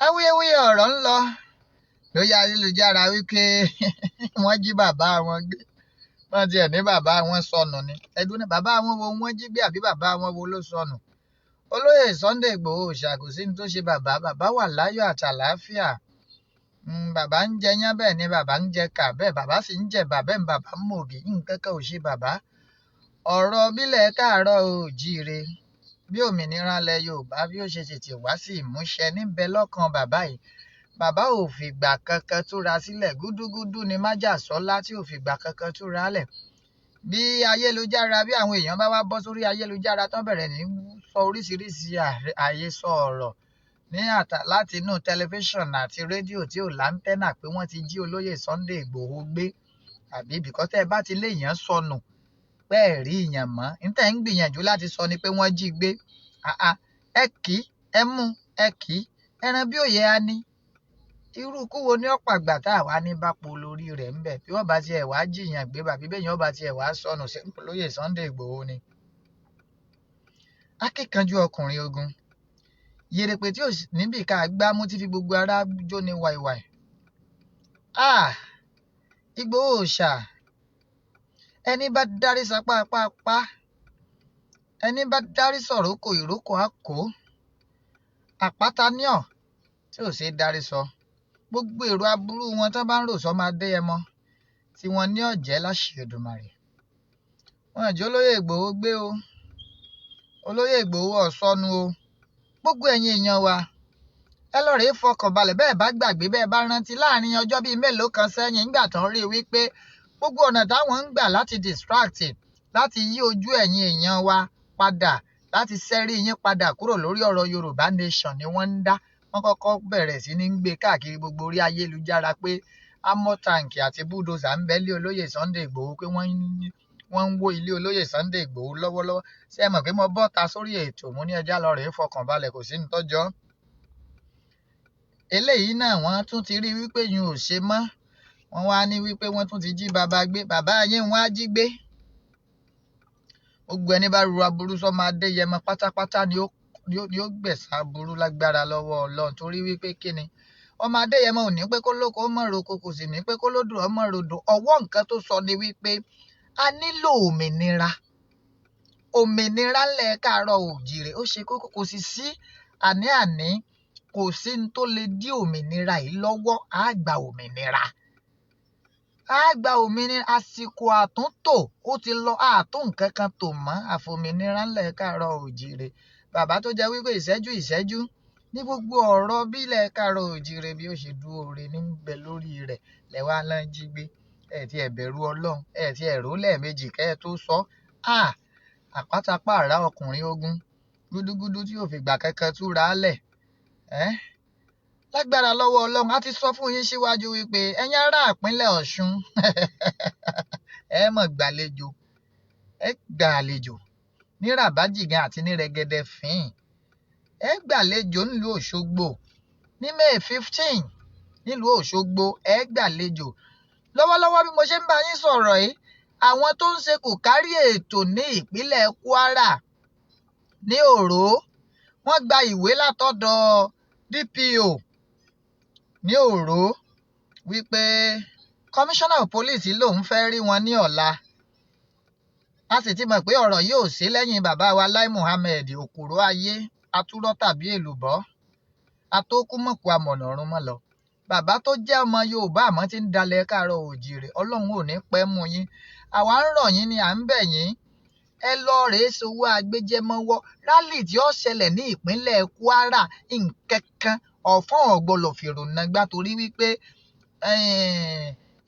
Awuyewuye ọ̀rọ̀ ń lọ lórí ayélujára wípé wọ́n jí bàbá wọn gbé, wọ́n tiẹ̀ ní bàbá wọn sọnù ni. Ẹdun ní bàbá wọn wo wọ́n jí gbé àbí bàbá wọn wo ló sọnù? Olóyè Sunday Igboho Òòṣà, kò sí ní tó ṣe bàbá. Bàbá wà láyọ̀ àtàlàáfíà. Bàbá ń jẹ yán, bẹ́ẹ̀ ni bàbá ń jẹ kà, bẹ́ẹ̀ bàbá sì ń jẹ̀bà, bẹ́ẹ̀ ni bàbá ń mògì. Nǹkan kan ò ṣe bàbá. Ọ̀rọ̀ bílẹ̀ káàárọ̀ oòjíire, bí òmìnira ilẹ̀ Yorùbá bí ó ṣe tètè wá sí ìmúṣẹ níbẹ̀ lọ́kàn bàbá yìí. Bàbá ò fìgbà kankan túra sílẹ̀. Gúdúgúdú ni májàsọ́lá tí ò fìgbà kankan túra lẹ̀. Bí ayélujára, bí àwọn èèyàn bá wá bọ́ sórí ayélujára tán bẹ̀rẹ̀ ní sọ oríṣiríṣi àhesọ ọ̀rọ̀ ní àtà láti inú tẹlifíṣàn àti rédíò tí ò láńtẹ́nà pé wọ́n ti jí olóyè Sunday Igboho gbé, àbí bìkọ́ tẹ́ ẹ bá ti léèyàn sọnù pé ẹ̀ rí ìyàn mọ́, ní tẹ́ ń gbìyànjú láti sọ ni pé wọ́n jí gbé. Àà, ẹ kì í, ẹ mú, ẹ kì í, ẹran bí òye á ní. Irú ikú wo ni ọ̀pọ̀ àgbà tá a wá ní bá po lórí rẹ̀ ń bẹ̀ bí wọ́n bá tiẹ̀ wá jìyàn gbé, bàbí bẹ́ẹ̀ yẹn wọ́n bá tiẹ̀ wá sọnù sí olóyè Sunday Igboho ni? Akíkanjú ọkùnrin ogun, yèrèpè tí ò níbì ká gbámú tí fi gbogbo ara jó ni wàìwàì. Ah, Igboho Òòṣà, ẹni bá dárí sapá apá apá, ẹni bá dárí sọ̀rọ̀ kò ìrókò á kó. Àpáta ní ọ̀ tí ò ṣeé dárí sọ. Gbogbo èrò aburú wọn tán bá ń rò sọ máa dé ẹmọ tí wọn ní ọ̀jẹ́ láṣẹ Èdùmàrè. Wọn jẹ́ olóyè Ìgbòho gbé o. Olóyè Ìgbòho ọ̀sọ́nu o. Gbogbo ẹ̀yin èèyàn wa, ẹ lọ rèé fọkàn balẹ̀. Bẹ́ẹ̀ bá gbàgbé, bẹ́ẹ̀ bá rántí, láàrin ọjọ́ bíi mélòó kan sẹ́yìn, nígbà tán rí i wípé gbogbo ọ̀nà táwọn ń gbà láti distract, láti yí ojú ẹ̀yin èèyàn wa padà, láti sẹ́rí yín padà kúrò lórí ọ̀rọ̀ Yorùbá Nation ni wọ́n ń dá. Wọ́n kọ́kọ́ bẹ̀rẹ̀ sí ní gbé káàkiri gbogbo orí ayélujára pé amọ̀ tanki àti búdòsà ń bẹ lé olóyè Sunday Igboho, pé wọ́n ń wó ilé olóyè Sunday Igboho lọ́wọ́lọ́wọ́. Ṣé ẹ mọ̀ pé mo bọ́ta sórí ètò, mo ní ẹja lọ rèé fọkàn balẹ̀, kò sí ní tọ́jọ́. Eléyìí náà wọ́n tún ti rí wípé yun ò ṣe mọ́. Wọ́n wá ní wípé wọ́n tún ti jí bàbá gbé, bàbá yín wọ́n á jí gbé. Gbogbo ẹni bá ru aburú sọ́mọ Adéyẹmọ pátápátá ni ó gbẹ̀san aburú lágbára lọ́wọ́ Ọlọ́run, torí wípé kíni, ọmọ Adéyẹmọ ò ní pé kó lóko ó mọ̀ roko, kò sì ní pé kó lódò ó mọ̀ rodò. Ọwọ́ nǹkan tó sọ ni wípé a nílò òmìnira. Òmìnira ńlẹ̀ káàárọ̀ òjìrè ó ṣe kókó, kò sì sí àní-àní, kò sí ní tó lè dí òmìnira yìí lọ́wọ́. Á gba òmìnira. Á gba òmìnira. Àsìkò àtúntò ó ti lọ, àtún nǹkan kan tò mọ́ àfòmìnira ńlẹ̀ káàárọ̀ òjìrè. Bàbá tó jẹ́ wípé ìṣẹ́jú ìṣẹ́jú ní gbogbo ọ̀rọ̀ bílẹ̀ káàárọ̀ òjìrè bí ó ṣe dúró re ní bẹ lórí rẹ̀ lẹ́wà lọ́n jí gbé. Ẹ ti ẹ̀ bẹ̀rù Ọlọ́run, ẹ ti ẹ̀ rò lẹ́ẹ̀mejì kẹ́ ẹ tó sọ. À, àpátápàrá ọkùnrin ogun, gúdúgúdú tí ò fìgbà kankan túra lẹ̀. Ẹ́, lágbára lọ́wọ́ Ọlọ́run, a ti sọ fún yín síwájú wípé ẹ̀yin ará ìpínlẹ̀ Ọ̀ṣun, ẹ mọ̀ gbàlejò, ẹ gbàlejò ní ràbájìgan àti ní rẹ̀gẹ̀dẹ̀ fín. Ẹ gbàlejò nílùú Òṣogbo ní May 15 nílùú Òṣogbo, ẹ gbàlejò. Lọ́wọ́lọ́wọ́ bí mo ṣe ń bá yín sọ̀rọ̀ yìí, àwọn tó ń ṣe kò kárí ètò ní ìpínlẹ̀ Kwara ní Òró, wọ́n gba ìwé látọ̀dọ̀ DPO ní Òró wípé Commissioner of Police lòun fẹ́ rí wọn ní ọ̀la. A sì ti mọ̀ pé ọ̀rọ̀ yìí ò sí lẹ́yìn bàbá wa Lai Muhammed, òkúrò ayé, atúrọ́ tàbí èlùbọ́, atókùmọ̀kù amọ̀nà ọ̀run mọ́ lọ. Bàbá tó jẹ́ ọmọ Yorùbá àmọ́ tí ń dalẹ̀ káàárọ̀ òjìrè, Ọlọ́run ò ní pẹ́ mú yín. Àwa ń rọ̀ yín ni à ń bẹ̀ yín. Ẹ lọ rèé sowó agbéjẹmọ́wọ́. Rálì tí ó ṣẹlẹ̀ ní ìpínlẹ̀ Kwara, nǹkankan ọ̀fọ́n ọ̀gbọ́lọ̀ fèrò nàgbà, torí wípé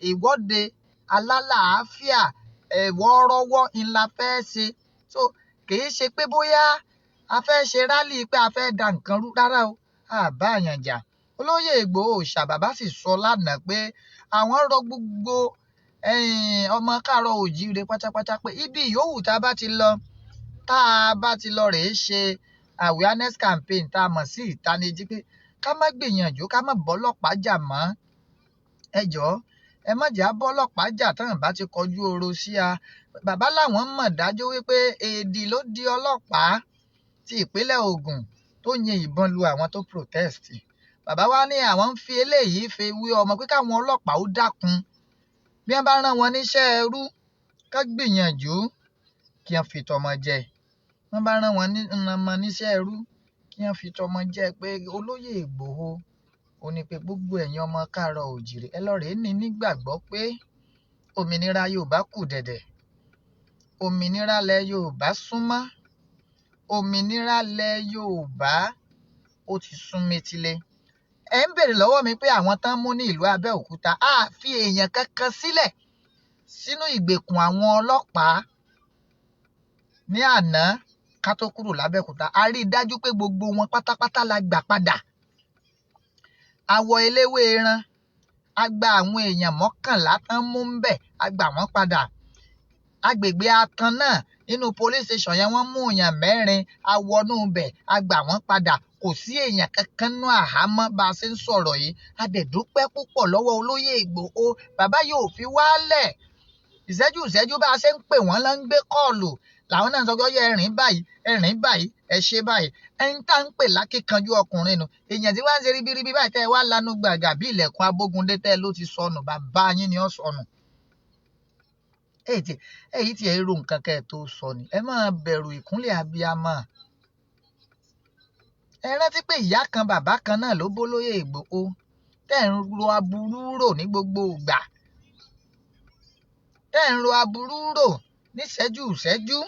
ìwọ́de alálàáfíà ẹ̀wọ́rọ́wọ́ ńlá fẹ́ ṣe. So kìí ṣe pé bóyá a fẹ́ ṣe rálì pé a fẹ́ da nǹkan rú rárá o, a bá àyàn jà. Olóyè Ìgbòho Òòṣà bàbá sì sọ lánàá pé àwọn rọ gbogbo ọmọ káàárọ̀ òjíire pátápátá pé ibi ìyówù tá a bá ti lọ, tá a bá ti lọ rèé ṣe awareness campaign tá a mọ̀ sí ìtanijí, pé ká má gbìyànjú, ká má bọ́lọ́pàá jà mọ́. Ẹ jọ̀ọ́, Ẹ má jẹ́ á bọ́ ọlọ́pàá jà tán bá ti kọjú ọ̀rọ̀ sí a. Bàbá làwọn mọ̀ dájú wípé èdì ló di ọlọ́pàá ti ìpínlẹ̀ Ògùn tó yin ìbọn lu àwọn tó protest. Bàbá wa ní àwọn ń fi eléyìí fi wí ọmọ pé káwọn ọlọ́pàá ó dákun, bí wọ́n bá rán wọn níṣẹ́ ẹrú, ká gbìyànjú kí wọ́n fi tọmọ jẹ. Wọ́n bá rán wọn ọmọ níṣẹ́ ẹrú, kí wọ́n fi tọmọ jẹ. Pé olóyè Ìgbòho ó ní pé gbogbo ẹ̀yin ọmọ káàárọ̀ òjìrè, ẹ lọ́ọ́ rèé ní nígbàgbọ́ pé òmìnira Yorùbá kù dẹ̀dẹ̀, òmìnira lẹ̀ Yorùbá súnmọ́, òmìnira lẹ̀ Yorùbá ó ti sún métílé. Ẹ ń bèrè lọ́wọ́ mi pé àwọn tán mú ní ìlú Abẹ́òkúta, á fi èèyàn kankan sílẹ̀ sínú ìgbèkùn àwọn ọlọ́pàá ní àná ká tó kúrò lábẹ́òkúta. A rí i dájú pé gbogbo wọn pátápátá la gbà padà. Awọ eléwé ẹran, a gba àwọn èèyàn 11 tán mú ń bẹ̀, a gbà wọ́n padà. Agbègbè Atan náà nínú police station yẹn, wọ́n mú èèyàn 4, a wọnú bẹ̀, a gbà wọ́n padà. Kò sí èèyàn kankan nú àhámọ́ bá a ṣe ń sọ̀rọ̀ yìí. A dẹ̀ dúpẹ́ púpọ̀ lọ́wọ́ olóyè Ìgbòho, bàbá yóò fi wálẹ̀. Ìṣẹ́jú ìṣẹ́jú bá a ṣe ń pè wọ́n ló ń gbé kọ́ọ̀lù, làwọn náà sọ pé ọyọ ẹ̀rìn báyìí, ẹ̀rìn báyìí, ẹ ṣe báyìí. Ẹni tá ń pè lákìkanjú ọkùnrin nu, èèyàn tí wọ́n ń ṣe ribiribi báyìí tẹ́ ẹ wá lanu gbàgà bí ilẹ̀kùn abógundé tẹ́ ẹ ló ti sọnù, bàbá yín ni ó sọnù. Èyí tí ẹ ro nǹkan kẹ́ ẹ tó sọ ni, ẹ máa bẹ̀rù ìkúnlẹ̀ abiyamọ. Ẹ rántí pé ìyá kan bàbá kan náà ló bólóyè Ìgbòho tẹ́ ẹ̀ ń ro aburú rò ní gbogbo ìgbà, tẹ́ ẹ̀ ń ro aburú rò níṣẹ́jú ìṣẹ́jú.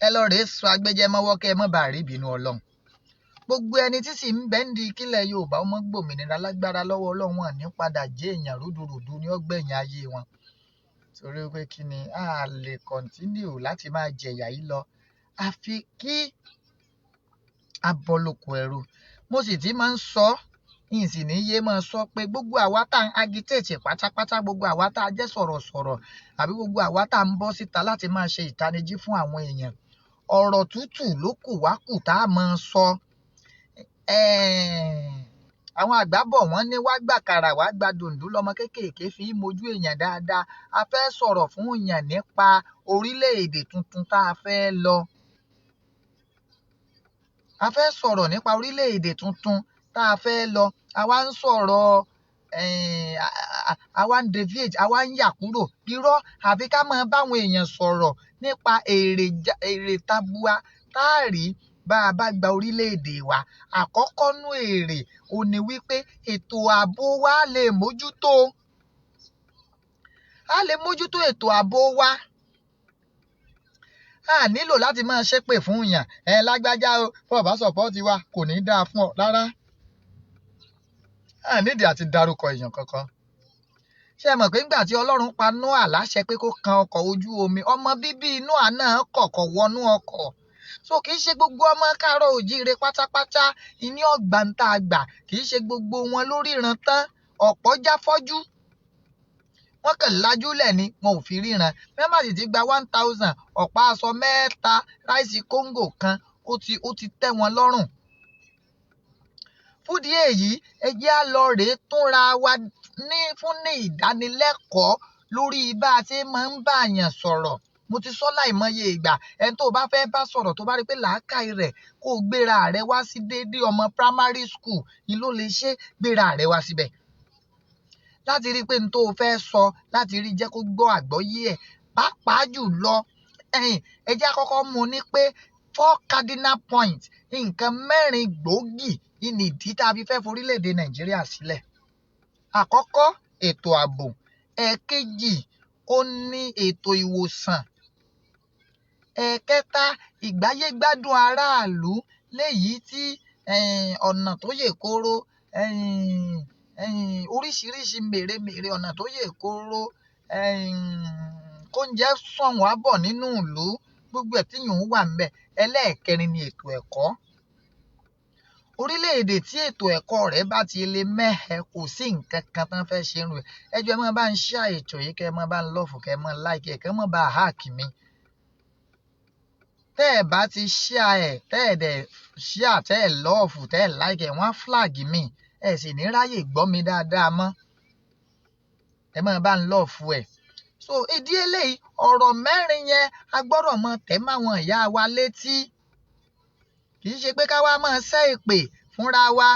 Ẹ lọ rèé sọ agbẹjẹmọ́wọ́ kẹ́ ẹ mọ́ bá rí ìbínú Ọlọ́run. Gbogbo ẹni tí sì ń bẹ ń di kílẹ̀ Yorùbá ọmọ gbòmìnira lágbára lọ́wọ́ Ọlọ́run, wọn ní padà jẹ́ èèyàn rúdurùdu ní ọgbẹ̀yìn ayé wọn. Torí pé kí ni a lè kọ̀ntínú láti máa jẹ̀yà yìí lọ, àfi kí a bọ́ lóko ẹrú. Mo sì ti máa ń sọ, n sì ní yé máa sọ pé gbogbo àwa tá ń agitate pátápátá, gbogbo àwa tá a jẹ́ sọ̀rọ̀sọ̀rọ̀ àbí gbogbo àwa tá ń bọ́ síta láti máa ṣe ìtanijí fún àwọn èèyàn, ọ̀rọ̀ tútù ló kù wá kù tá a máa sọ. Àwọn àgbà bọ̀ wọ́n ní wá gbàkàrà wá gba dùndú lọ́mọ kéékèèké fi í mojú èèyàn dáadáa. A fẹ́ sọ̀rọ̀ fún èèyàn nípa orílẹ̀-èdè tuntun tá a fẹ́ lọ. A fẹ́ sọ̀rọ̀ nípa orílẹ̀-èdè tuntun tá a fẹ́ lọ. A wá ń sọ̀rọ̀, a wá ń deviate, a wá ń yà kúrò. Irọ́, àfi ká máa bá àwọn èèyàn sọ̀rọ̀ nípa èrè tabua tá a rí bá a bá gba orílẹ̀-èdè wa. Àkọ́kọ́ nú èrè ò ní wípé ètò ààbò wa lè mójútó. A lè mójútó ètò ààbò wa. A nílò láti máa ṣépè fún èèyàn. Ẹ lágbájá o, bó bá sọ̀pọ́ọ̀tì wa kò ní dáa fún ọ rárá. A nídìí àti dárúkọ èèyàn kankan. Ṣé ẹ mọ̀ pé nígbà tí Ọlọ́run pa Noah láṣẹ pé kó kan ọkọ̀ ojú omi, ọmọ bíbí Noah náà kọ̀kọ̀ wọnú ọkọ̀. So kì í ṣe gbogbo ọmọ káàárọ̀ òjíire pátápátá ìní ọgbà ń tá a gbà, kì í ṣe gbogbo wọn ló ríran tán, ọ̀pọ̀ já fọ́jú. Wọ́n kàn lajúlẹ̀ ni wọn ò fi ríran. Mẹ́mà sì ti gba 1000 ọ̀pá aṣọ 3 ráìsì kóńgò kan, ó ti tẹ́ wọn lọ́rùn. Fúdìí èyí, ẹ jẹ́ á lọ rèé túnra wa ní fún ní ìdánilẹ́kọ̀ọ́ lórí bá a ṣe máa ń bá èèyàn sọ̀rọ̀. Mo ti sọ láìmọye ìgbà, ẹni tó bá fẹ́ bá sọ̀rọ̀ tó bá rí pé làákàyè rẹ̀ kó gbéra rẹ̀ wá sí déédéé ọmọ primary school ni ló lè ṣe gbéra rẹ̀ wá síbẹ̀. Láti rí pé n tó fẹ́ sọ, láti rí jẹ́ kó gbọ́ àgbọ́yé ẹ̀, pàápàá jù lọ, ẹ jẹ́ á kọ́kọ́ mú ní pé 4 cardinal points, nǹkan 4 gbòógì ní ìdí tá a fi fẹ́ forílẹ̀-èdè Nàìjíríà sílẹ̀. Àkọ́kọ́, ètò ààbò. Ẹ̀kejì, ó ní ètò ìwòsàn. Ẹ̀kẹta, ìgbáyégbádùn aráàlú léyìí tí ọ̀nà tó yè kooro, oríṣiríṣi mèremère ọ̀nà tó yè kooro, kóúnjẹ sàn wá bọ̀ nínú ìlú, gbogbo ẹ̀ tí yùn wà ńbẹ̀. Ẹlẹ́ẹ̀kẹrin ni ètò ẹ̀kọ́. Orílẹ̀-èdè tí ètò ẹ̀kọ́ rẹ̀ bá ti lè mẹ́hẹ, kò sí nǹkan kan tán fẹ́ ṣe nínú rẹ̀. Ẹ jọ̀ọ́ ẹ máa bá ń share ètò yìí, kẹ́ ẹ máa bá ń love, kẹ́ ẹ máa like ẹ̀, kẹ́ ẹ máa bá hack mi. Tẹ́ ẹ bá ti share ẹ̀, tẹ́ ẹ dẹ̀ share, tẹ́ ẹ love, tẹ́ ẹ like ẹ̀, wọ́n á flag mi. Ẹ sì ní ráyè gbọ́ mi dáadáa mọ́. Ẹ máa bá ń lọ́ọ̀fù ẹ̀. So ìdí eléyìí, ọ̀rọ̀ mẹ́rin yẹn a gbọ́dọ̀ mọ tẹ̀ máwọn ìyá wa létí. Kì í ṣe pé ká wá máa ṣẹ́ èpè fúnra wa.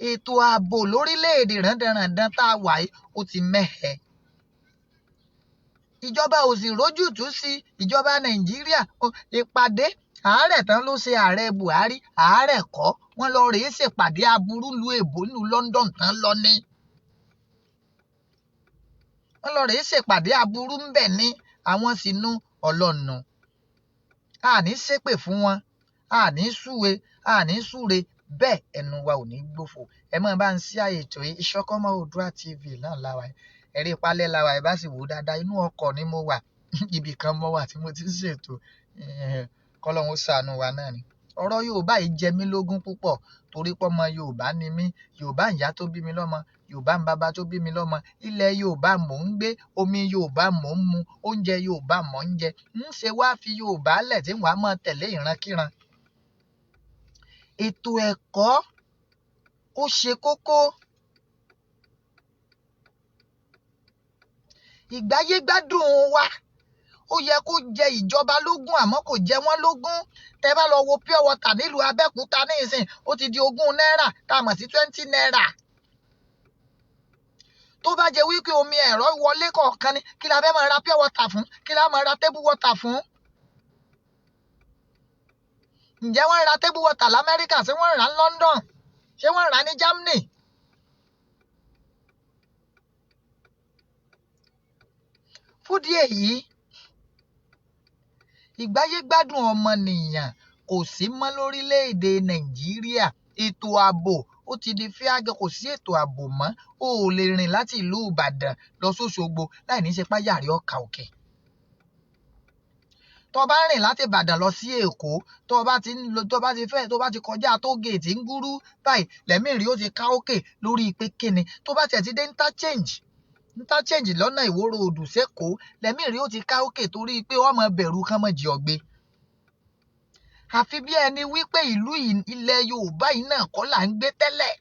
Ètò ààbò lórílẹ̀‐èdè rándanràndan tá a wà yìí ó ti mẹ́hẹ. Ìjọba ò sì rójútùú sí ìjọba Nàìjíríà. Ìpàdé àárẹ̀ tán ló ṣe ààrẹ Buhari, àárẹ̀ kọ́ wọ́n lọ rèé ṣèpàdé aburú lu èbó nílùú London tán lọ ní. Wọ́n lọ rèé ṣèpàdé aburú ń bẹ̀ ní àwọn sínú ọlọ́nu. A ní ṣépè fún wọn, a ní súwe, a ní súre, bẹ́ẹ̀ ẹnu wa ò ní gbófo. Ẹ máa bá ń ṣí àyè ètò yìí. Ìṣọ̀kan Oòduà TV náà láwa yìí. Ẹ̀rí ìpalẹ̀ láwa yìí, bá sì wò dáadáa, inú ọkọ̀ ni mo wà. Ibì kan mo wà tí mo ti ń ṣètò. Kọ́lọ́hun ó ṣàánú wa náà ni. Ọ̀rọ̀ Yorùbá yìí jẹ mí lógún púpọ̀ torí pé ọmọ Yorùbá ni mí. Yorùbá ìyá tó bí mi lọ́mọ, Yorùbá ń baba tó bí mi lọ́mọ. Ilẹ̀ Yorùbá mò ń gbé, omi Yorùbá mò ń mu, oúnjẹ Yorùbá mò ń jẹ. Ń ṣe wá fi Yorùbá lẹ̀ tí wàá máa tẹ̀lé ìrankíran. Ètò ẹ̀kọ́ ó ṣe kókó. Ìgbáyégbádùn wa ó yẹ kó jẹ ìjọba lógún, àmọ́ kò jẹ wọ́n lógún. Tẹ́ bá lọ wo pure water nílùú Abẹ́òkúta ní ìsìn, ó ti di 20 náírà tá a mọ̀ sí 20 náírà. Tó bá jẹ́ wípé omi ẹ̀rọ wọlé kọ̀ọ̀kan ni, kí la fẹ́ máa ra pure water fún? Kí la máa ra table water fún? Ǹjẹ́ wọ́n ń ra table water l'Amẹ́ríkà? Ṣé wọ́n ń rà ní London? Ṣé wọ́n ń rà ní Germany? Fúdìí èyí, ìgbáyégbádùn ọmọnìyàn kò sí mọ́ lórílẹ̀‐èdè Nàìjíríà. Ètò ààbò ó ti di fíàgàn, kò sí ètò ààbò mọ́. O ò lè rìn láti ìlú Ìbàdàn lọ sóṣogbo láì ní ṣe páyà rí ọkà òkè. Tó bá rìn láti Ìbàdàn lọ sí Èkó, tó bá ti ń lọ, tó bá ti fẹ́, tó bá ti kọjá tó géètì ń gúrú báyìí, lẹ́mìí rí ó ti ká òkè lórí pé kíni. Tó bá tiẹ̀ ti dé interchange lọ́nà ìwóró odù sẹ́kọ̀ọ́, lẹ́mìí rí ó ti ká òkè torí pé wọ́n máa bẹ̀rù kán mọ́ jí ọ gbé. Àfi bí ẹni wípé ìlú ilẹ̀ Yorùbá yìí náà kọ́ là ń gbé tẹ́lẹ̀.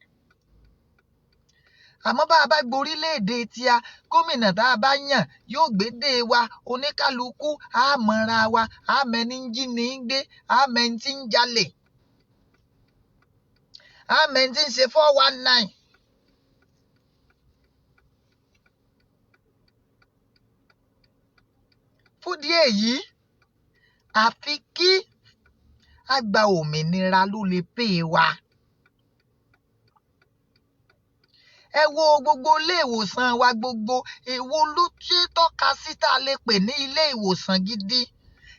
Àmọ́ bá a bá gborílẹ̀-èdè tíá, gómìnà tá a bá yàn yóò gbé dé wa, oníkálukú á mọra wa, á mẹni ń jí ní gbé, á mẹni tí ń jalè, á mẹni tí ń ṣe 419. Fúdìí èyí, àfi kí a gba òmìnira ló lè pè wá. Ẹ wo gbogbo ilé ìwòsàn wa gbogbo, èwo ló ṣe tọ́ka sí tá a lè pè ní ilé ìwòsàn gidi?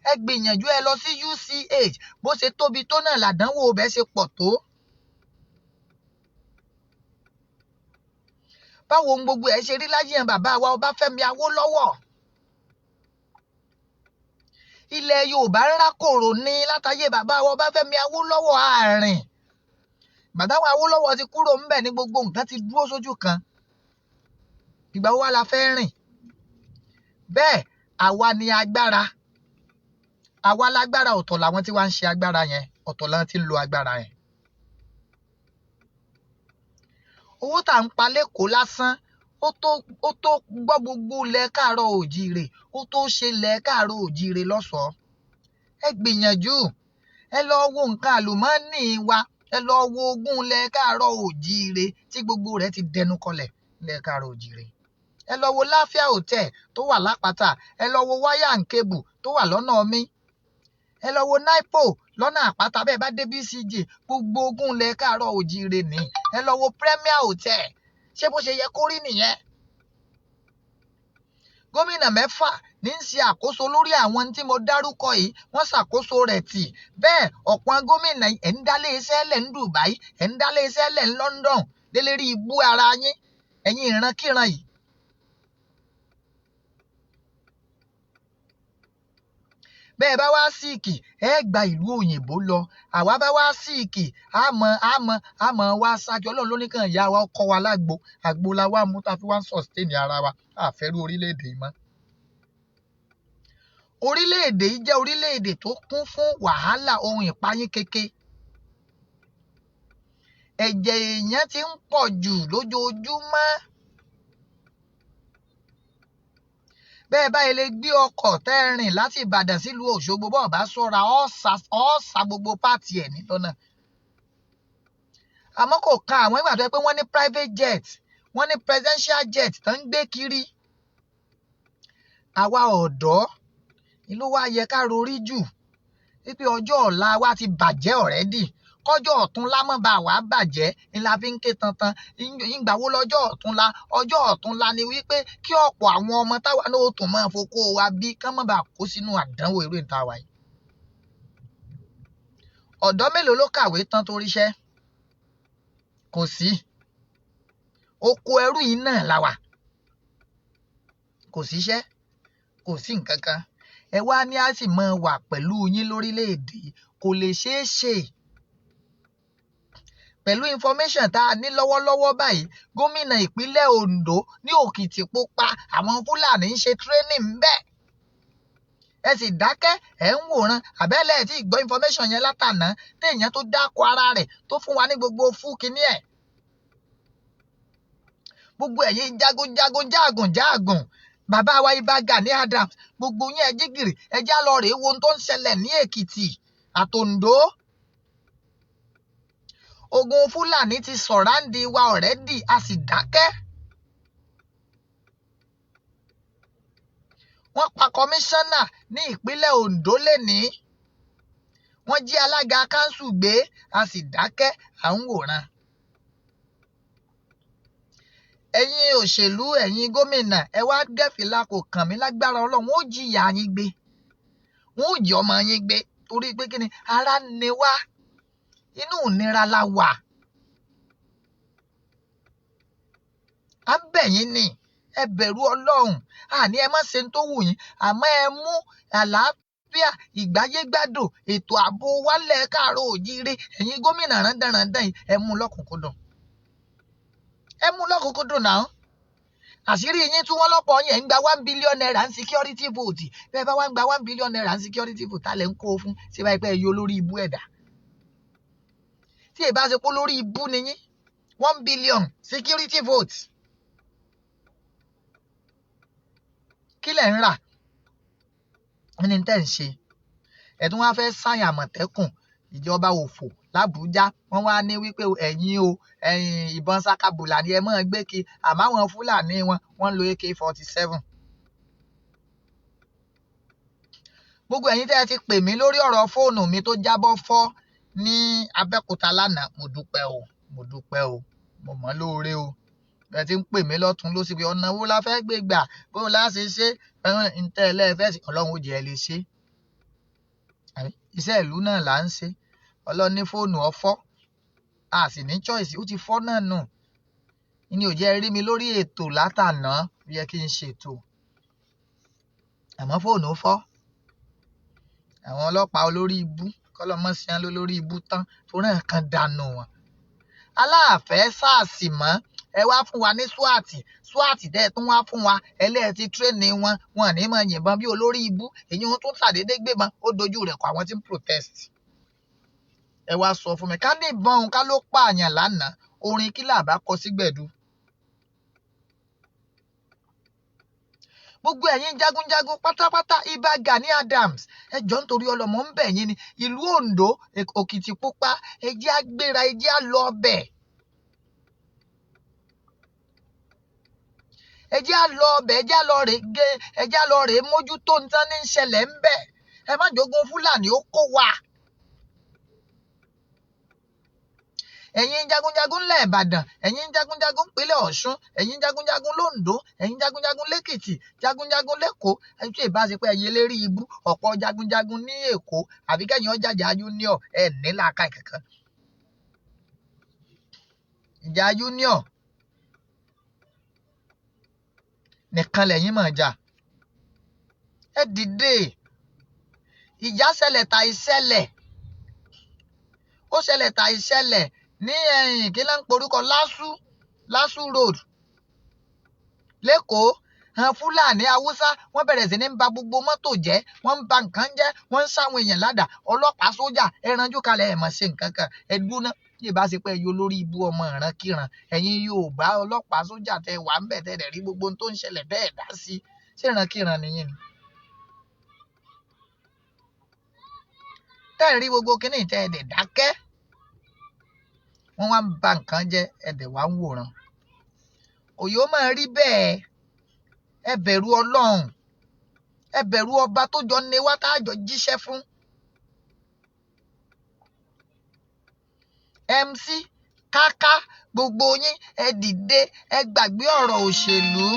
Ẹ gbìyànjú ẹ lọ sí UCH, bó ṣe tóbi tó náà làdánwò ibẹ̀ ṣe pọ̀ tó. Báwo ń gbogbo ẹ ṣe rí láyé ẹ̀ bàbá wa Ọbáfẹ́mi Awólọ́wọ̀? Ilẹ̀ Yorùbá ń rákòrò ní látayé bàbá wa Ọbáfẹ́mi Awólọ́wọ̀ àárín. Bàbá wa Awólọ́wọ̀ ti kúrò ńbẹ̀ ní gbogbo nǹkan ti dúró sójú kan. Ìgbà wo wá la fẹ́ rìn? Bẹ́ẹ̀ àwa ni agbára. Àwa lágbára, ọ̀tọ̀ làwọn tí wá ń ṣe agbára yẹn, ọ̀tọ̀ làwọn tí ń lo agbára yẹn. Owó tá à ń pa lẹ́kọ̀ọ́ lásán, ó tó gbọ́ gbogbo ilẹ̀ káàárọ̀ òjíire, ó tó ṣe ilẹ̀ káàárọ̀ òjíire lọ́ṣọ̀ọ́. Ẹ gbìyànjú, ẹ lọ wo nǹkan àlùmọ́ọ́nì wa, ẹ lọ wo ogún ilẹ̀ káàárọ̀ òjíire tí gbogbo rẹ̀ ti dẹnu kọlẹ̀ ilẹ̀ káàárọ̀ òjíire. Ẹ lọ wo Láfíà Hotel tó wà lápáta, ẹ lọ wo Wire and Cable tó wà lọ́nà Ọmí, ẹ lọ wo Nipo lọ́nà àpáta, bẹ́ẹ̀ bá dé BCG, gbogbo ogún ilẹ̀ káàárọ̀ òjíire ní. Ẹ lọ wo Premier Hotel, ṣé bó ṣe yẹ kó rí nìyẹn? Gómìnà mẹ́fà ní ń ṣe àkóso lórí àwọn tí mo dárúkọ yìí, wọ́n ṣàkóso rẹ̀ tì. Bẹ́ẹ̀ ọ̀pọ̀ gómìnà ẹ̀ ń dálé iṣẹ́ lẹ̀ ní Dubai, ẹ̀ ń dálé iṣẹ́ lẹ̀ ní London, délé rí ibú ara yín, ẹ̀yin ìrankíran yìí. Bẹ́ẹ̀ bá wá síìkì, ẹ gba ìlú òyìnbó lọ. Àwa bá wá síìkì, àmọ́ wá ṣáájú. Ọlọ́run ló ní kàn ìyá wa kọ́ wa lágbo. Àgbo la wá mú tá a fi wá ń sustain ara wa. A fẹ́ rú orílẹ̀-èdè yìí mọ́. Orílẹ̀-èdè yìí jẹ́ orílẹ̀-èdè tó kún fún wàhálà ohun ìpayín keke. Ẹ̀jẹ̀ èèyàn ti ń pọ̀ jù lójoojúmọ́. Bẹ́ẹ̀ báyìí lè gbé ọkọ̀ tẹ́ ẹ rìn láti Ìbàdàn sílùú Òṣogbo, bọ́ọ̀ bá sọ́ra ọ̀ọ́sà gbogbo pààtì ẹ̀ ní lọ́nà. Àmọ́ kò ka àwọn ìgbà tó yẹ pé wọ́n ní private jet, wọ́n ní presidential jet tó ń gbé kiri. Àwa ọ̀dọ́ ló wá yẹ ká rorí jù wípé ọjọ́ ọ̀la wa ti bàjẹ́ already, kọjọ́ ọ̀túnla mọ́ bá wa bàjẹ́ ni la fi ń ké tantan. Ìgbà wo lọ́jọ́ ọ̀túnla? Ọjọ́ ọ̀túnla ni wípé kí ọ̀pọ̀ àwọn ọmọ táwa náà ó tún máa fokó wa bí kán má bàa kó sínú àdánwò irú ìta wa yìí. Ọ̀dọ́ mélòó ló kàwé tán tó ríṣẹ́? Kò sí. Oko ẹrú yìí náà la wà. Kò síṣẹ́, kò sí nǹkan kan. Ẹ wá ní a sì máa wà pẹ̀lú yín lórílẹ̀‐èdè, kò lè ṣeé ṣe. Pẹ̀lú information tá a ní lọ́wọ́lọ́wọ́ báyìí, gómìnà ìpínlẹ̀ Ondo ní Òkìtìpupa, àwọn Fúlàní ń ṣe training ńbẹ̀. Ẹ sì dákẹ́, ẹ̀ ń wòran, àbẹ́lẹ̀ tí gbọ́ information yẹn látàná, téèyàn tó dákọ̀ ara rẹ̀ tó fún wa ní gbogbo fún kinní ẹ̀. Gbogbo ẹ̀yin jagunjagun jágùn jágùn, bàbá wa Ìbà Gani Adams, gbogbo yín ẹ jígìrì, ẹ já lọ rèé wo ohun tó ń ṣẹlẹ̀ ní Èkìtì àtòǹdó. Ogun Fúlàní ti sọ̀ráǹdì wa already, a sì dákẹ́. Wọ́n pa kọmíṣánná ní ìpínlẹ̀ Ondo lénìí. Wọ́n jí alága kánsù gbé, a sì dákẹ́, à ń wòran. Ẹ̀yin òṣèlú, ẹ̀yin gómìnà, ẹ wá gẹ́fìlà kò kàn mí lágbára Ọlọ́run, ó jìyà yín gbé. Wọ́n ó jí ọmọ yín gbé torí pé kíni ara ni wá. Inú ìnira la wà. À ń bẹ̀ yín ni, ẹ bẹ̀rù Ọlọ́run, àní ẹ má ṣe tó wù yín, àmọ́ ẹ mú àlàáfíà, ìgbáyégbádùn, ètò ààbò wálẹ̀ káàárọ̀ òjíire. Ẹ̀yin gómìnà rándanràndan yìí, ẹ mú lọ́kùnkúndùn. Ẹ mú lọ́kùnkúndùn náà. Àṣírí yín tí wọ́n lọ́pọ̀ yẹn ń gba ₦1 billion ní security vote. Bẹ́ẹ̀ bá wá ń gba ₦1 billion ní security vote, ta lẹ̀ ń kó fún? Ṣé báyìí pé ẹ yọ lórí ibú ẹ̀dá? Tí ẹ bá ṣe pé lórí ibú ni yín, 1 billion security vote. Kí lẹ̀ ń rà? Ní tẹ́ ń ṣe. Ẹ tún wá fẹ́ sáyìn Àmọ̀tẹ́kùn, ìjọba òfò l'Àbújá. Wọ́n wá ní wípé ẹ̀yin o, ẹ̀yin ìbọn sakabùlà ni ẹ máa gbé kiri, àmọ́ àwọn Fúlàní wọn, wọ́n ń lo AK-47. Gbogbo ẹ̀yin tẹ́ ẹ ti pè mí lórí ọ̀rọ̀ fóònù mi tó jábọ́ fọ́ ní Abẹ́òkúta lánàá, mo dúpẹ́ o, mo dúpẹ́ o, mo mọ̀ lóore o. Ẹ ti ń pè mí lọ́tùn lósì pé ọ̀nà wo la fẹ́ gbé gbà, bó la ṣe ṣe, ń tẹ́ ẹ lẹ́ẹ̀fẹ́ sí, Ọlọ́run ó jẹ́ ẹ lè ṣe. Iṣẹ́ ìlú náà là ń ṣe. Ọlọ́run ní fóònù ọ̀fọ́, a sì ní choice, ó ti fọ́ náà nù. Ní ò jẹ́ rí mi lórí ètò látàná, ó yẹ kí n ṣètò. Àmọ́ fóònù fọ́. Àwọn ọlọ́pàá olórí ibú, kọ́lọ́mọ́ sí wọn lórí ibú tán, torí nǹkan dànù wọn. Aláàfẹ́ sáàsì mọ́, ẹ wá fún wa ní SWAT, SWAT tẹ́ ẹ tún wá fún wa, ẹlẹ́ẹ̀ ti tírèènì wọn, wọn ní máa yìnbọn bí olórí ibú, èyí wọn tún ṣàdédé gbébọn, ó dojú rẹ̀ kọ àwọn tí ń protest. Ẹ wá sọ fún mi, ká ní ìbọn òun ká ló pààyàn lánàá, orin kí làbá kọ sí gbẹ̀du. Gbogbo ẹ̀yin jagunjagun pátápátá, Ìbà Gani Adams, ẹ jọ̀ọ́ nítorí ọlọ́mọ ń bẹ̀ yín ni, ìlú Ondo, Òkìtìpupa, ẹ jẹ́ á gbéra, ẹ jẹ́ á lọ ọbẹ̀. Ẹ jẹ́ á lọ ọbẹ̀, ẹ jẹ́ á lọ rè gé, ẹ jẹ́ á lọ rè mójútó nǹkan ní ṣẹlẹ̀ ń bẹ̀. Ẹ má jogun Fúlàní ó kó wa. Ẹ̀yin jagunjagun ńlẹ̀ Ìbàdàn, ẹ̀yin jagunjagun ìpínlẹ̀ Ọ̀ṣun, ẹ̀yin jagunjagun l'Oǹdó, ẹ̀yin jagunjagun l'Ékìtì, jagunjagun l'Ékòó. Ẹni tí ìbá ṣe pé ẹ̀yin eléré ibú, ọ̀pọ̀ jagunjagun ní Èkó, àbí kẹ́yìn ọjàjà union, ẹ̀ ní làákàyè kankan. Ìjà union nìkan lẹ̀yin máa jà. Ẹ dìde. Ìjà ṣẹlẹ̀ tàì ṣẹlẹ̀. Ó ṣẹlẹ̀ tàì ṣẹlẹ̀ ní ẹ̀yìn kí ló ń porúkọ LASU, LASU Road l'Ékòó. Àwọn Fúlàní Haúsá wọ́n bẹ̀rẹ̀ sí ní ba gbogbo mọ́tò jẹ́, wọ́n ń ba nǹkan jẹ́, wọ́n ń sáwọn èèyàn ládàá, ọlọ́pàá sójà, ẹ ranjú kalẹ̀, ẹ má ṣe nǹkan kan, ẹ dúná. Tí ì bá ṣe pé ẹyọ lórí ibú ọmọ ìrankíran, ẹ̀yin Yorùbá ọlọ́pàá sójà tẹ wà ń bẹ̀ tẹ dẹ̀ rí gbogbo ohun tó ń ṣẹlẹ̀ tẹ́ ẹ̀ dá sí, ṣé ìrankíran nìyí ni? Tẹ́ ẹ̀ rí gbogbo kínní tẹ́ ẹ̀ dẹ̀ dákẹ́. Wọ́n wá ń ba nǹkan jẹ́, ẹ̀ dẹ̀ wá ń wòran. Òye ó máa rí bẹ́ẹ̀. Ẹ bẹ̀rù Ọlọ́run. Ẹ bẹ̀rù ọba tó jọ ní wá tá a jọ jíṣẹ́ fún. MC Káká gbogbo yín ẹ dìde, ẹ gbàgbé ọ̀rọ̀ òṣèlú.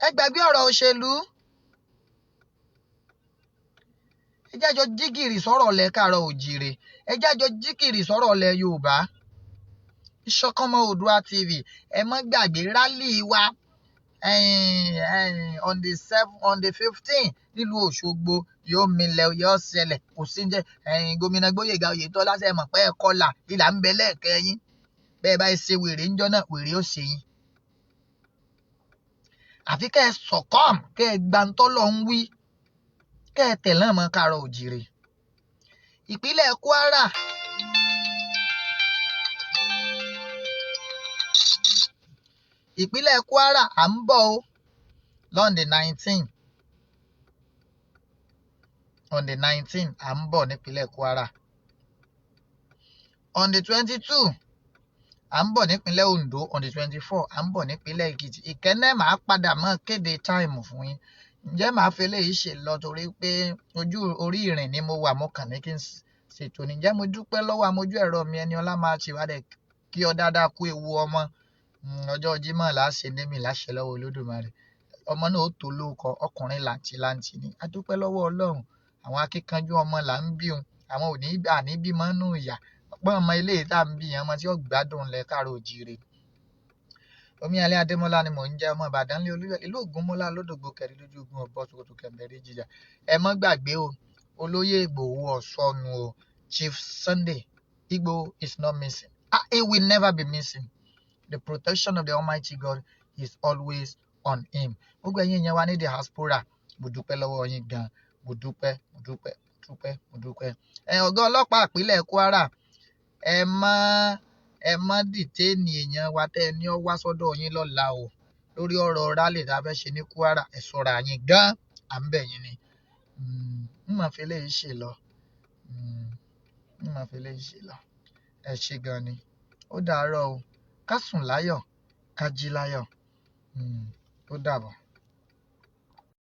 Ẹ gbàgbé ọ̀rọ̀ òṣèlú. Ẹ jájọ jígìrì sọ̀rọ̀ ọ̀lẹ̀ káàárọ̀ òjìrè. Ẹ jájọ jígìrì sọ̀rọ̀ ọ̀lẹ̀ Yorùbá. Ìṣọ̀kanmọ́ Oòduà TV, ẹ má gbàgbé rálì wa on the 7, on the 15 nílùú Òṣogbo yóò milẹ̀ yóò ṣẹlẹ̀ kò sí jẹ́ gómìnà Gbóyèga Oyètọ́lá ṣe mọ̀ pé ẹ̀kọ́ là ìlà ń bẹ lẹ́ẹ̀kẹ́ yín bẹ́ẹ̀ bá ṣe wèrè ńjọ́ náà wèrè ó ṣe yín. Àfi kẹ́ ẹ sọ̀kọ́m kẹ́ ẹ gbàǹtọ́ lọ ń wí kẹ́ ẹ tẹ̀lé ọmọ káàárọ̀ òjìrè. Ìpínlẹ̀ Kwara. Ìpínlẹ̀ Kwara à ń bọ̀ o on the 19, on the 19 à ń bọ̀ nípínlẹ̀ Kwara, on the 22 à ń bọ̀ nípínlẹ̀ Ondo, on the 24 à ń bọ̀ nípínlẹ̀ Èkìtì. Ìkẹ́nnẹ́ màá padà mọ́ kéde táìmù fún yín. Ǹjẹ́ màá fi eléyìí ṣe lọ torí pé ojú orí ìrìn ni mo wà, mo kàn ní kí n ṣètò ní. Ǹjẹ́ mo dúpẹ́ lọ́wọ́ amójú ẹ̀rọ mi ẹni ọlá máa ṣe wádẹ̀ kí ọ dáadáa kú ewu ọmọ. Ọjọ́ Jímọ̀ là á ṣe némi láṣẹ lọ́wọ́ Olódùmarè. Ọmọ náà ó tó lóko ọkùnrin làǹtìlanti ni. A dúpẹ́ lọ́wọ́ Ọlọ́run. Àwọn akíkanjú ọmọ là ń bí òun. Àwọn ò ní àní bímọ nù ìyà. Ọ̀pọ̀ ọmọ ilé tá ń bí yẹn, ọmọ tí ó gbádùn lẹ̀ káàárọ̀ òjìrè. Omíyalé Adémọ́lá ni mò ń jẹ́, ọmọ Ìbàdàn lé Olúyọ̀lé, ìlú Ògúnmọ́lá lódògbò kẹrin lójú ogun ọ̀bọ ṣòkòtò kẹ̀mbẹ̀rẹ̀ jíjà. Ẹ má gbàgbé o, olóyè Ìgbòho ọ̀sọ́nu o, Chief Sunday Igboho is not missing. Ah, he will never be missing. The protection of the Almighty God is always on him. Gbogbo ẹ̀yin yẹn wá ní diaspora, mo dúpẹ́ lọ́wọ́ yín gan. Mo dúpẹ́, mo dúpẹ́, mo dúpẹ́, mo dúpẹ́. Ẹ ọ̀gá ọlọ́pàá ìpínlẹ̀ Kwara, ẹ má dìtéènì èèyàn wa tẹ́ ẹ ní ọ wá sọ́dọ̀ yín lọ́la o. Lórí ọ̀rọ̀ rálì tá a fẹ́ ṣe ní Kwara, ẹ ṣọ́ra yín gan. À ń bẹ̀ yín ni. N máa fi eléyìí ṣe lọ. N máa fi eléyìí ṣe lọ. Ẹ ṣé gan ni. Ó dàárọ̀ o. Ká sùn láyọ̀, ká jí láyọ̀. Ó dàbọ̀.